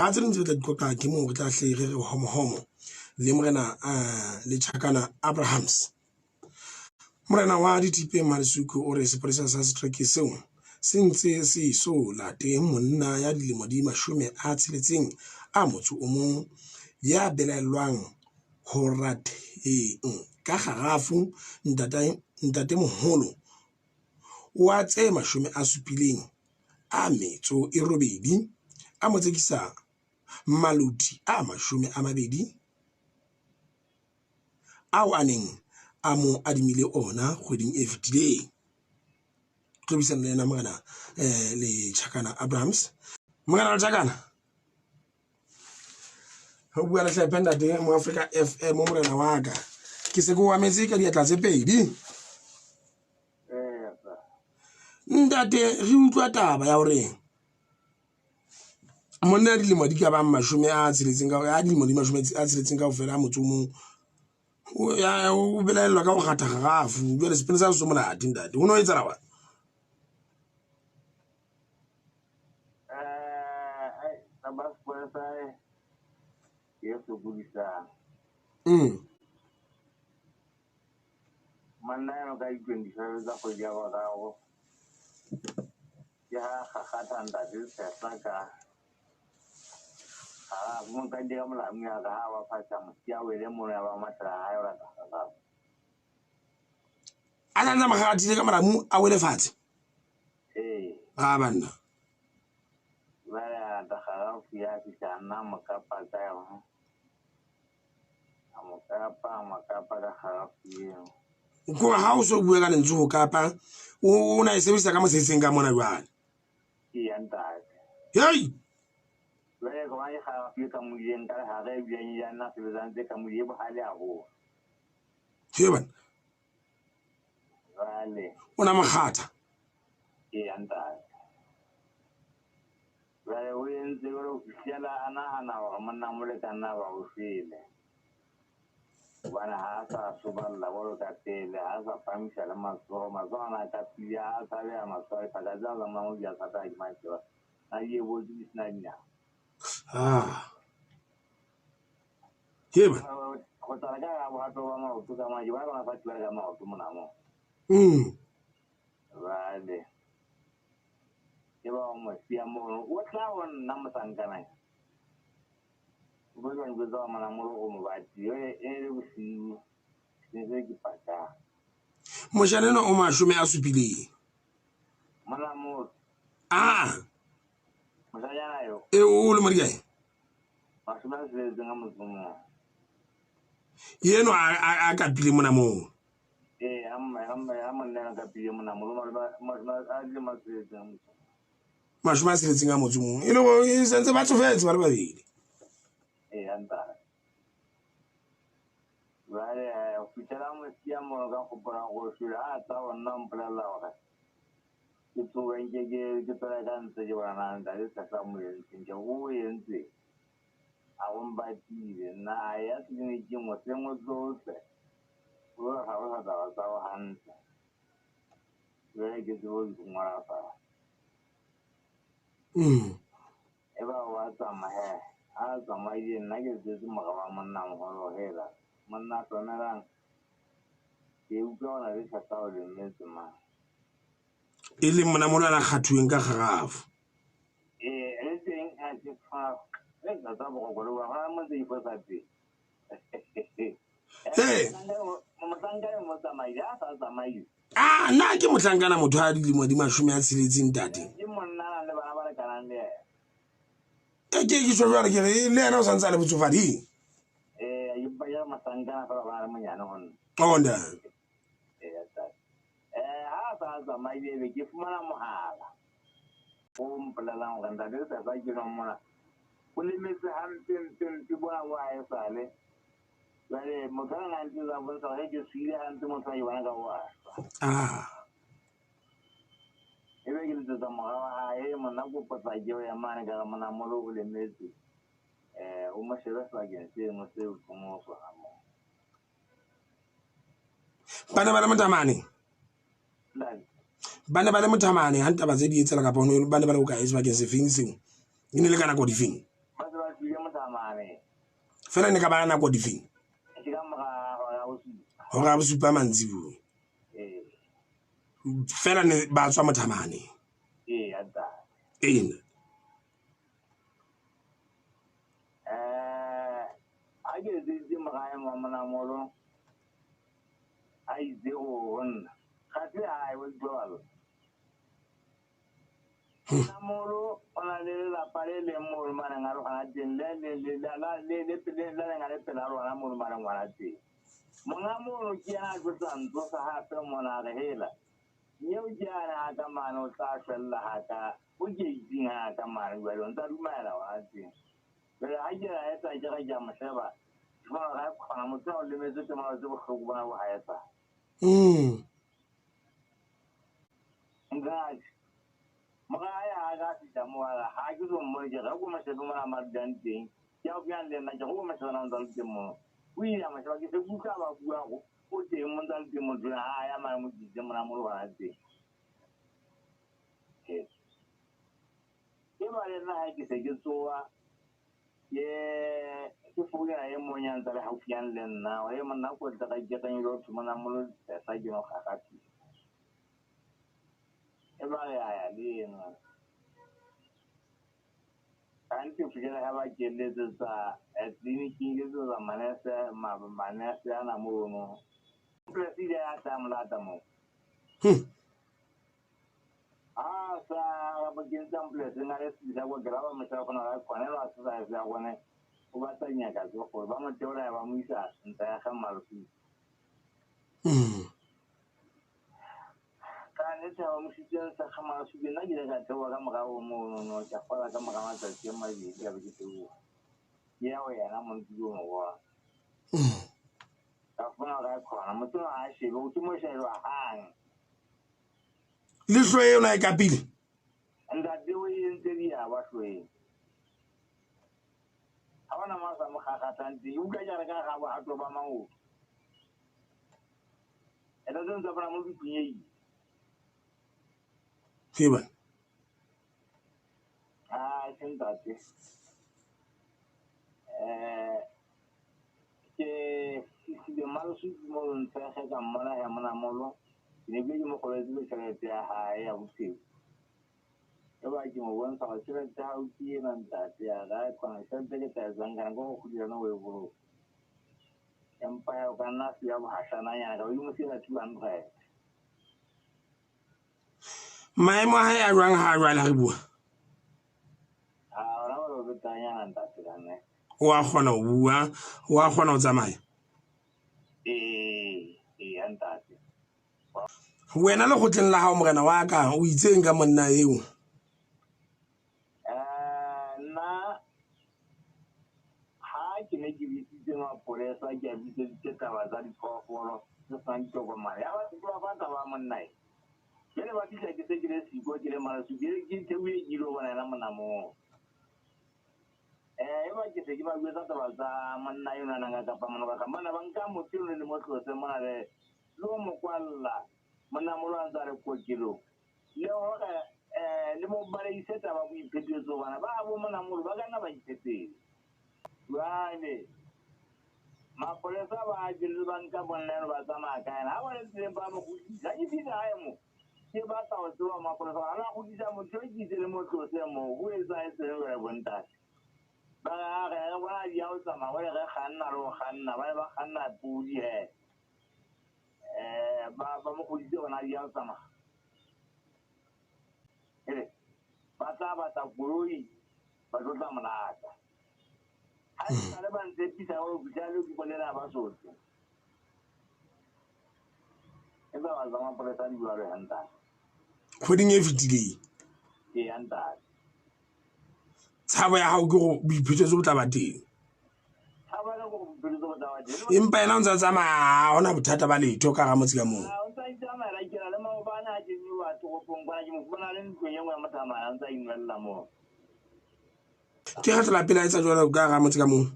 Ha tse ding tse tla di qoqa ke moo re tla hle re re homohomo le morena Lechakana Abrahams. Morena wa Dithipe Malesuku o re sepolesa sa setereke seo se ntse se so late monna ya dilemo di 65 ya belaellwang ho ratheng ka kgarafu ntatemoholo wa tse 78 a mo tsekisa maloti a 20 ao a neng a mo adimile ona kgweding e fetileng. Tlo buisana le yena morena Lechakana Abrahams. Morena Lechakana, ho bua le Hlephe ntate mo Afrika FM morena wa ka. Ke se ke o ametse ka diatla tse pedi. Ntate re utlwa taba ya hore monna ya dilemo di ka bang 60 ka ya dilemo di 60 kaofela a motse o mong o belaellwa ka ho kgatha kgarafu. Jwale sepolesa ha se so monate ntate, ho no etsahala jwang? Taba ya sepolesa ke e sokodisang. Monna eno ka di-25 tsa kgwedi ya boraro ke ha kgakgatha ntate Tshehla ka kgarafu. Mo nka ka molamu ya ka ha wa fatshe a mo siya wele mono ya ba mathela hae o rata kgarafu. A santse a mo kgarathile ka molamu a wele fatshe? Ee. A banna. Jwale a rata kgarafu ya fihla a nna a mo kapa ka yona. A mo kapa, a mo kapa ka kgarafu eo. Kore ha o so bue ka lentswe ho kapa, o na e sebedisa ka moseseng ka mona jwale. Eya ntate. Hei! Jwale ka bona ke kgarafu e ka moileng ka lehare e bileng ya nna sebetsang tse ka moile e bohale haholo. He bana. Jwale. O na mokgatha. Eya ntate. Jwale o entse jwalo ho fihlela a nahana hore monna molekane na ba o shwele. Hobane ha a sa soballa jwalo ka pele, ha a sa phamisa le matsoho, matsoho ana a kapile, ha a tshabeha matsoho, dipaka tse a tsamayang ho di a tshabeha ke matjeba. Na di ebotse di sena dinama. Ah. Ke ba. Ho tsala ka hara bohato ba maoto ka maje, ba bang ba tibela ka maoto mona mo. Jwale ke ba mo siya mono, o tla ho nna mohlankana. O be jwang jwetsa wa mona molo o mo batile, e le bosiu, ke ntse ke patang. Moshana enwa o 70. Mona molo. Ah. Moshanyana yo. E o le mo di kae? 65. Yeno a kapile mona moo. Ee, ha mme, ha mme, ha monna a kapile mona moo, 60. 61. E le hore e sentse ba tsofetse ba le babedi. Ee, ntate. Jwale ho fihlela mo siya mono ka kgopola hore o shwele, ha a tla ho nna o mpolella hore ke tsohe nke ke ke tswele ka ntse ke bona na ntate Tshehla mo entseng. Ke re o entseng? A o mpatile. Nna a ya tleliniking hoseng o tsohle. O lo hlalosa taba tsa hao hantle. Jwale ke tsebe ho di ngola fatshe. Eba wa tsamaya he. Ha a tsamaile nna ke tswetse mora wa monnamoholo hela. Monna hlomelang. Ke utlwa hona le Tshehla o lemetse mane. E leng mona mona a kgathuweng ka kgarafu. Ee, le teng a ke fa e tsa boroko le wa mo tse ifosa teng. Hey. Mohlanka yo mo tsamaile, a sa tsamaile. Ah, nna ke mohlankana motho a dilemo di 60 ntate. Ke monna a nang le bana ba lekanang le yena. E ke ke tjho jwale ke re le yena o santse a le botsofading. Ee, ke ba ya mohlankana fela ba le monyane ho nna. Oh, ntate. Ee, ntate. Ha a sa tsamaile ebe ke fumana mohala o mpolelang hore ntate Tshehla ke nwa mona o lemetse hampe mpe mpe bona bo ha esale. Jwale motho a neng a ntse a bontsha hore ke tswile hampe motho a ke bona ka o a shwa. Ah. Ebe ke letsetsa mora wa hae, monna ko potlake o ya mane ka re mona molo o lemetse. O mo shebe sebakeng seno seo ke mo sona moo. Ba ne ba le mothamane? Ba ne ba le mothamane ha ntaba tse di etsela kapa ba ne ba le hokae sebakeng sefeng seo? E ne le ka nako difeng? Ba se mane. Fela ne ka ba nako difeng? Ke ka mora hora ya bosupa. Hora ya bosupa mantsibuya. Ee. Fela ne ba tswa Mothamane. Ee, ya ntate. Ee. Ha ke letseditse morae wa monamolo a itse go nna ga se hae wa utlwa. Monamolo o na le lelapa le leng mo maneng a logana teng le le le la le le le la leng a le pela lona mo maneng ngwana teng. Monga mono ke yena a tlo tla ntsosa hape mona re hela. Nyeo ke yane ha ka mane o tla shwella ha ka o ke itseng ha ka mane jwale o ntsa dumela wa teng. Jwale ha ke ra etsa ke re ke a mo sheba. Ke bona ga kgona motho o lemetse ke malwetse bohloko bona bo haesa. Ntate. Mora ya ha ka fihla mo a ha ke so mmone ke re ko mo shebe mona ma dulang teng. Ke a bua le nna ke go mo shebe na ntsa le teng mo. O ile a mo sheba ke se kutlwa ba bua go o teng mo ntsa le teng mo dula ha ya mane mo ditse mona mo lona teng. Ke ba le nna ha ke se ke tsoa ke ke founela e mong ya ntse le haufinyane le nna o e monna ko tla ka ke reng lo thoma na mo sa ke no ga ga e ba re a ya le ena gantsi o fitlhela ga ba ke letsetsa tleliniking ke letsetsa manese manese ana mono plus ile ya tla molata mo. A sa ba kentse ambulance nga le sisa go graba mo sa gona ga kgone ba sa sa gone o batla nyaka tse gore ba mo teola ba mo isa ntsa ya ga Malfi. Ka nnete ba mo sitseng sa ga Malfi nna ke ile ka theoha ka morago mono no ke gola ka morago matsatsi a mabedi a be ke theoha. Ke ya go yena mo ntse mo bona. Ka fumana ga khona motho a shebe o ke mo sheba hang. Le hlo eo na e kapile? Ntate o entse di ya ba hloeng. Ha bona ma sa mo gagatsang teng, o ka jara ka ga ba to ba maoto. Eta tse ntse bona mo di punyei. Ke ba. Ah, ke ntate. Ke fihlile Maloswi mo ntse ge ka mmona ya monamolo. Ke ne ke mo goletse le tšhelete ya hae ya bophelo. E ba ke mo bontsha gore tšhelete ya hao ke ena ntate ya ga kgona tšhelete ke tla e tswang kana ko go godisa o e boloka. Empa ya o ka nna ya bohashananyana ka mo siela 200. Maemo a hae a jwang ha a jwale ha re bua? A ora ba lo betanyana ntate ka nne. O a kgona ho bua, o a kgona ho tsamaya? Ee, ee ntate. Wena lekgotleng la hao morena wa ka o itseng ka monna eo? Nna ha ke ne ke bitsitse mapolesa ke a bitseditse taba tsa diphoofolo tse senang ditokomane. Ya ba ke ba fa taba monna e. Jwale ba fihla ke se ke le siko ke le Maloswi ke theohile ke ilo bona yena monna moo. E ba ke se ke ba jwetsa taba tsa monna enwa nang kapa monna ka mona ba nka motho eno le mo tlose mona le le o mo kwalla monna molo a ntse a le kokelong. Le hore le mo baleise taba boiphetetso bana ba bo monna molo ba ka nna ba iphetela. Jwale mapolesa ba jele ba nka monna eno ba tsamaya ka yena. Ha ba le tseleng ba mo kgutlisa. Ha ke fihla hae mo ke batla ho tseba mapolesa ha la kgutlisa motho eo ke itse le mo tlose moo ho etsahetseng jwale bontate. Ba re a re re bona di ya ho tsamaya jwale re kganna le ho kganna ba ne ba kganna podi he. Ba mo kguditse bona di ya ho tsamaya. Ele ba tla batla koloi ba tlo tla molata. Ha e le ba ntshepisa hore fihla le ke bolela ba sotse. E ba ba tsa mapolesa di jwalo ya ntate. Kgweding e fetileng. Ee ya ntate. Tshabo ya hao ke hore boiphetetso bo tla ba teng. Tshabo ya hore boiphetetso bo tla ba teng. Empa yena o ntse a tsamaya ha hona bothata ba letho ka hara motse ka moo. O ntse a itsamaela ke na le maobane ha ke nyoloha toropong kwana ke mo fumana le ntlong e nngwe ya Mothamana a ntse a inwella moo. Ke kgetlo la pele a etsa jwalo ka hara motse ka moo.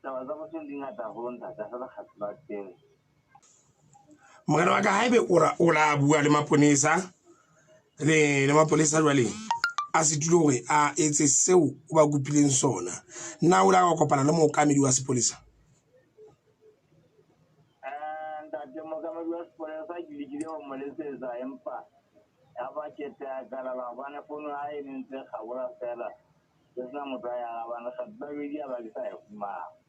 Taba tsa motho di ngata haholo ntate, ha se lekgetlo la pele. Morena wa ka haebe o la bua le maponesa le mapolesa jwale. a sitilwe hore a etse seo o ba kopileng sona. Na o ile wa kopana le mookamedi wa sepolesa? Ntate, mookamedi wa sepolesa ke lekile ho mo letsetsa, empa ya ba ke ya kalala hobane fono ya hae e ne ntse e kgabola feela, ke sena motho a e arabang. Lekgetlo la bobedi ya ba ke sa e fumana.